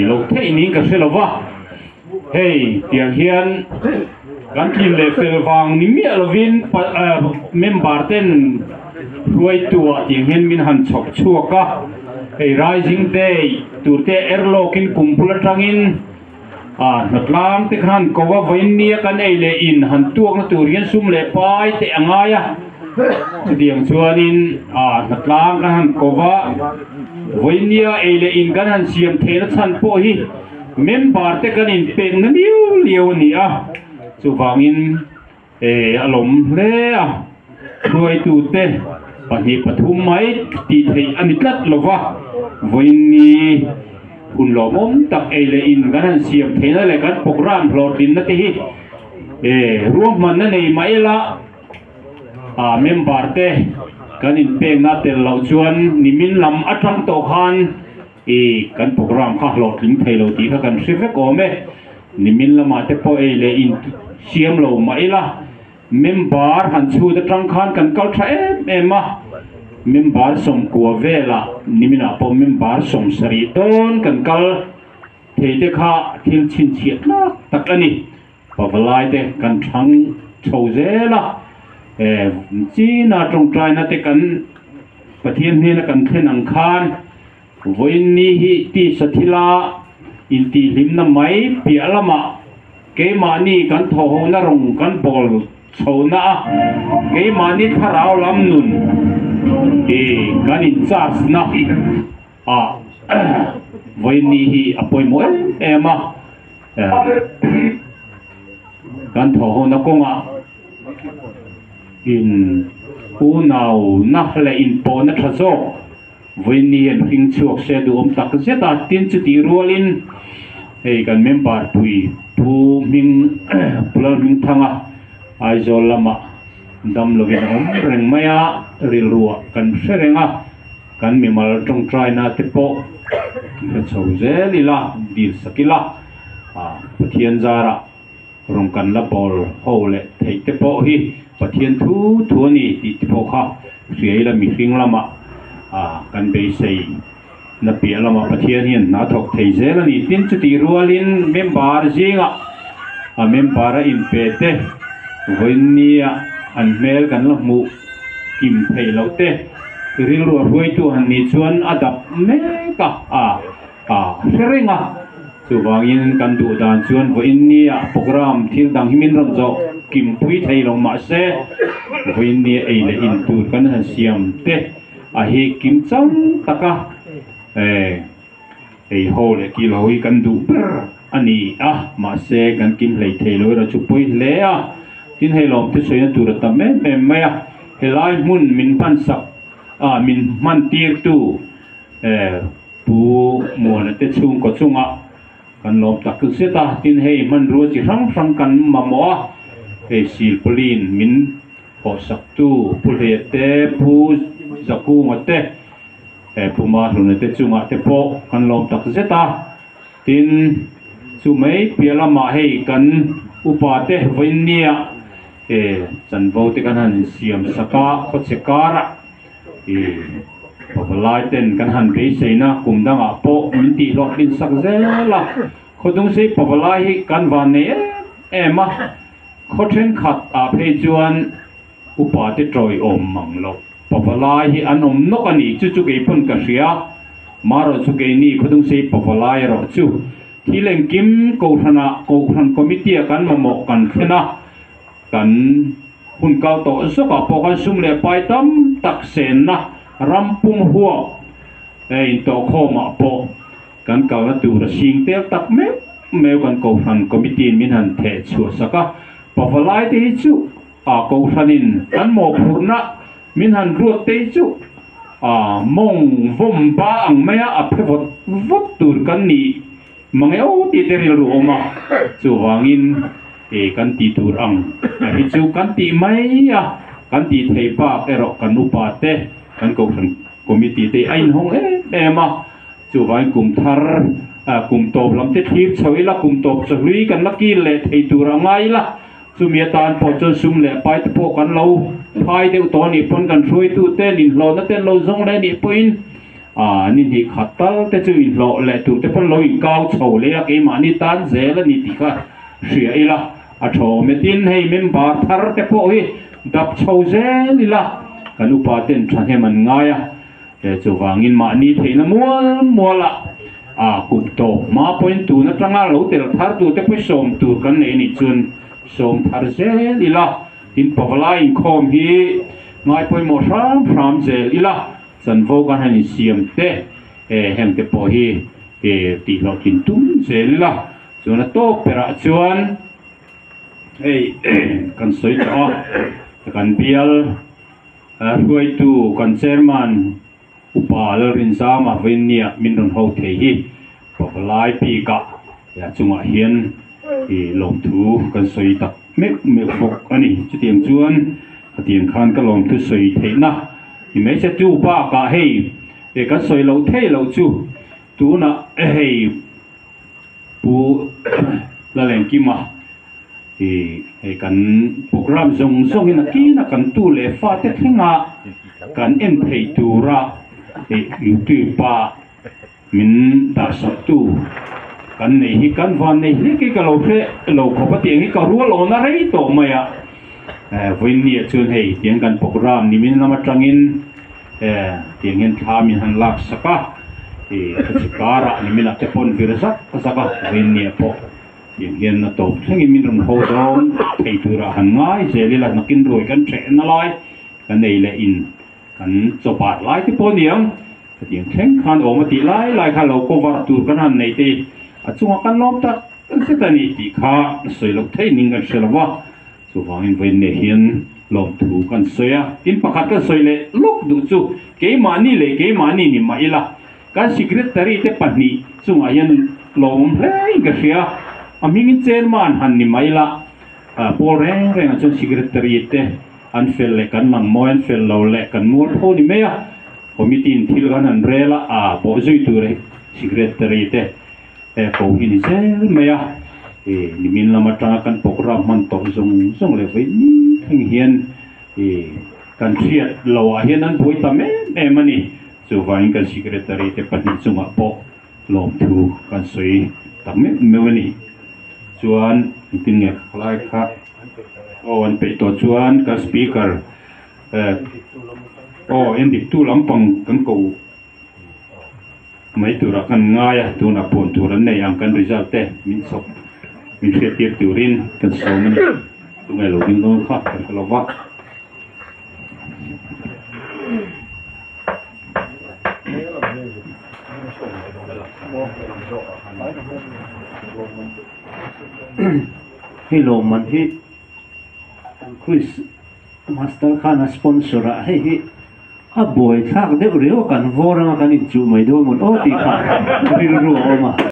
Loh theih niin ka hre lo va, hei tiang hian kan tlin leh fel vang ni miah lovin member ten hruaituah tiang hian min han chhawk chhuak a, hei Rising Day tur te er lawkin kum bul atangin hnatlang te khan ko va vawiin nia kan ei leh in han tuakna tur hian sum leh pai te a ngai a, chutiang chuanin hnatlang kan han ko va. Vawinia ei leh in kan han siam theihna chhan pawh hi member te kan inpekna liau liau a ni a, chuvangin a lawm hle a, hruaitute pahnih pathum mai tih theih a ni tlat lo va, vawiini hun lawmawm tak ei leh in kan han siam theihna leh kan programme hlawhtlinna te hi ruahmanna nei mah ila, Ah member te kan inpekna tel loh chuan nimin lam atang tawh khan ih kan program kha hlawhtling thei lo tih kha kan hre vek awm e. Nimin lamah te pawh ei leh in siam lo mah ila member han chhut atang khan kan kal tha em em a, member sawmkua velah niminah pawh member sawmsarih dawn kan kal thei te kha thil chhinchhiah tlak tak a ni. Pavalai te kan thang chho zel a, eh china tawngtaina te kan Pathian hnena kan thlen ang khan vawiin ni hi tisa thila intihhlimna mai piah lamah keimahni kan thawhhona rawng kan bawl chhona a, keimahni thlarau lam nun ih kan in charge na ah vawiin ni hi a pawimawh em em a. Kan thawhhona kawngah in unauna leh inpawhna tha zawk vawiin ni hian hring chhuak se duhawm tak zet a, tin chutih rualin hei kan member pui Pu Hming Pu Lalhmingthanga Aizawl lamah dam lovin a awm reng mai a, rilruah kan hre reng a. Kan mimal tawngtaina te pawh hre chho zel ila, dil sak ila, Pathian zarah rawn kan la bawl ho leh theih te pawh hi Pathian thu thu a ni tih te pawh kha hria ila mihring lamah kan beisei na piah lamah Pathian hian hna thawk thei zel a ni. Tin, chutih rualin member zingah a member a inpe te vawiinnia an hmel kan la hmuh kim theih loh te rilru a hruaitu han nih chuan a dap mek a, a a hre reng a, chuvangin kan duh dan chuan vawiin nia programme thil dang hi min rawn zawh kim pui thei lo mahse vawiin nia ei leh in tur kan han siam te a hi kim chang tak a eh ei ho leh kil ho hi kan duh ber a ni a mahse kan kim hlei thei lo erawh chu pawi hle a. Tin hei lawm te sawi na tur a tam em em mai a, helai hmun min hman sak ah min hman tir tu eh Pu Muana te chhungkaw chungah kan lawm tak zet a, tin hei hmanrua chi hrang hrang kan mamawh a, hei silpauline min hawh sak tu Pu Hleia te Pu Zakunga te eh Pu Mahluna te chungah te pawh kan lawm tak zet a. Tin, chu mai piah lamah hei kan upa te vawiinnia e chanvo te kan han insiam sak a, khawchhe karah e pavalai ten kan han beiseina kum dangah pawh min tih hlawhtlin sak zel a, khawdungsei pavalai hi kan van nei em em a, khaw thenkhat ah phei chuan upa te tawiawm mang loh. Pavalai hi an awm nawk a ni, chu chu kei pawn ka hria. Marawh chu keini Khawdungsei Pavalai erawh chu thil engkim Kohhranah Kohhran Committee ah kan mamawh kan thlen a, kan hun kal tawh zawkah pawh khan sum leh pai tam tak senna ram pum huap intawhkhawmah pawh kan kalna tur a sing tel tak meuh meuh kan Kohhran Committee in min han theh chhuah sak a. Pavalai te hi chu A Kohhranin kan mawhphurhna min han ruat te chu a mawng vawm ba ang maia a phe vawt vawt tur kan nih mang e aw tih te rilru awm a, chuvangin e kan tih tur ang a hi chu kan tih mai a, kan tih thei bak erawh kan upa te kan Kohhran Committee te a inhawng em em a, chuvangin kum thar kum tawp lam te thlir chho ila kum tawp chahlui kan la kil leh thei tur a ngai ila. Chumi atan pawh chuan sum leh pai te pawh kan lo phai deuh tawh a nih pawn kan hruaitu ten inhlawhna ten lo zawng leh a nih pawhin A ni hnih khat tal te chu inhlawh leh tur te pawn lo inkau chho leh a, keimahni tan zel a ni tih kha hria ila a tha awm e. Tin, hei member thar te pawh hi dap chho zel ila kan upa ten thahnem an ngai a, chuvangin mahni theihna mual muala a kum tawp hma pawhin tun atanga lo tel thar tur te pawh sawm tur kan nei a nih chuan sawm thar zel ila, tin pavalai inkhawm hi ngai pawimawh hram hram zel ila. Chanvo kan han insiam te heng te pawh hi tih hlawhtlin tum zel ila, chuan a tawp berah chuan hei kan sawi tawh a, kan bial hruaitu kan chairman upa Lalrinzama Vawinia min rawn ho thei hi pavalai bikah chungah hian lawmthu kan sawi tak meuh meuh bawk a ni. Chutiang chuan khatiang khan ka lawmthu sawi theihna Ni mai se tu bakah hei e kan sawi loh thei loh chu tunah hei Pu Lalengkima i hei kan program zawng zawngin a kina kan tu leh fate thlenga kan en theih tura youtube a min dahsaktu kan nei hi kan van nei hle kei ka lo hre lo khawp a tiang hi ka rual awna rei tawh mai a vawiin ni ah chuan hei tiang kan program nimin lam atangin tiang hian thla min han lak sak a ih ka chi karah nimin ah te pawn vir zak zak a vawiin ni ah pawh tiang hian a tawp thlengin min rawn ho dawn thei turah han ngai zel ila nakin ruai kan thehna lai kan nei leh in Kan chaw bat lai te pawh a niang, hetiang thleng khan awm a tih lai lai kha lo cover tur kan han nei te hi a chungah kan lawm tak zet a ni tih kha sawi loh theih ning kan hre lo va, chuvangin vawiin neh hian lawmthu kan sawi a, tin pakhat kan sawi leh lawk duh chu keimahni leh keimahni ni mah ila kan secretary te pahnih chungah hian lawmawm hle in ka hria, a hmingin chairman han ni mah ila pawl reng rengah chuan secretary te. An fel leh kan lang mawi, an fel lo leh kan mual pho ni mai a, committee in thil khan an rel a, aa bawh zui tur hi secretary te ko hi ni zel mai a, ih nimin lam atanga kan program hman tawh zawng zawng leh vawi ni thleng hian ih kan hriat loh ah hian an buai tam em em a ni, chuvangin kan secretary te pahnih chungah pawh lawmthu kan sawi tak meuh meuh a ni, chuan engtin nge khalai kha. Aw an peih tawh chuan ka speaker eh aw en dik tu lampang kan ko mai turah kan ngai a tunah puan tur an nei ang kan result te min chhawp min hriat tir turin kan sawm a ni tunge lo ding dawn kha ka hre lo va. Hei lawmman hi Chris Master khan a sponsor a hei hi a buai thlak deuh riau a kan vawr anga kan inchuh mai dawn mawn aw tih kha rilru a awm a.